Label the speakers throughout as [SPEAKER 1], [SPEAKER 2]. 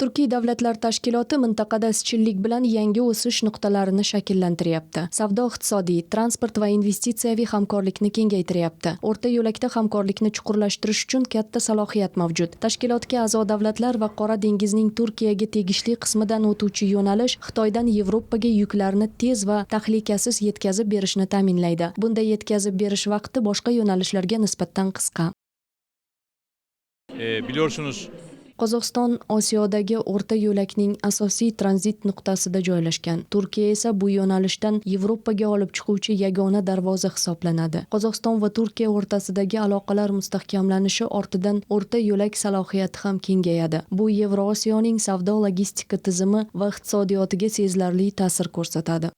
[SPEAKER 1] Turkiy davlatlar tashkiloti mintaqada izchillik bilan yangi o'sish nuqtalarini shakllantiryapti. Savdo iqtisodiy, transport va investitsiyaviy hamkorlikni kengaytiryapti. O'rta yo'lakda hamkorlikni chuqurlashtirish uchun katta salohiyat mavjud. Tashkilotga a'zo davlatlar va Qora dengizning Turkiyaga tegishli qismidan o'tuvchi yo'nalish Xitoydan Yevropaga yuklarni tez va tahlikasiz yetkazib berishni ta'minlaydi. Bunda yetkazib berish vaqti boshqa yo'nalishlarga nisbatan qisqa.
[SPEAKER 2] Biliyorsunuz,
[SPEAKER 1] Qozog'iston Osiyodagi o'rta yo'lakning asosiy tranzit nuqtasida joylashgan. Turkiya esa bu yo'nalishdan Yevropaga olib chiquvchi yagona darvoza hisoblanadi. Qozog'iston va Turkiya o'rtasidagi aloqalar mustahkamlanishi ortidan o'rta yo'lak salohiyati ham kengayadi. Bu Yevrosiyoning savdo logistika tizimi va iqtisodiyotiga sezilarli ta'sir ko'rsatadi.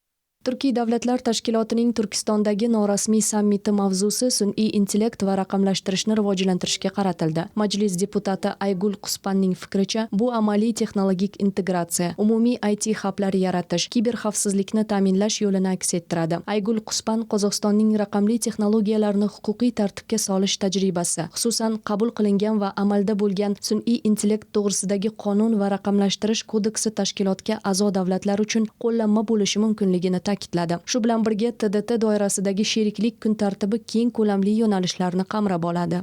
[SPEAKER 1] Turkiy davlatlar tashkilotining Turkistondagi norasmiy sammiti mavzusi sun'iy intellekt va raqamlashtirishni rivojlantirishga qaratildi. Majlis deputati Aygul Quspanning fikricha, bu amaliy texnologik integratsiya, umumiy IT xablar yaratish, kiber xavfsizlikni ta'minlash yo'lini aks ettiradi. Aygul Quspan Qozog'istonning raqamli texnologiyalarni huquqiy tartibga solish tajribasi, xususan, qabul qilingan va amalda bo'lgan sun'iy intellekt to'g'risidagi qonun va raqamlashtirish kodeksi tashkilotga a'zo davlatlar uchun qo'llanma bo'lishi mumkinligini ta'kidladi. Shu bilan birga, TDT doirasidagi sheriklik kun tartibi keng ko'lamli yo'nalishlarni qamrab oladi.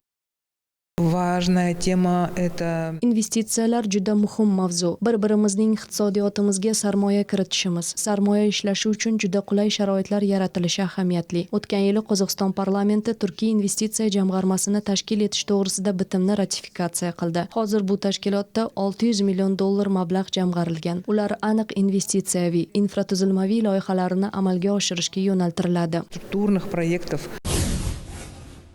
[SPEAKER 3] Важная тема – это
[SPEAKER 1] Investitsiyalar juda muhim mavzu. Bir-birimizning iqtisodiyotimizga sarmoya kiritishimiz, sarmoya ishlashi uchun juda qulay sharoitlar yaratilishi ahamiyatli. O'tgan yili Qozog'iston parlamenti Turkiy investitsiya jamg'armasini tashkil etish to'g'risida bitimni ratifikatsiya qildi. Hozir bu tashkilotda 600 million dollar mablag' jamg'arilgan. Ular aniq investitsiyaviy, infratuzilmaviy loyihalarni amalga oshirishga yo'naltiriladi.
[SPEAKER 3] Структурных проектов.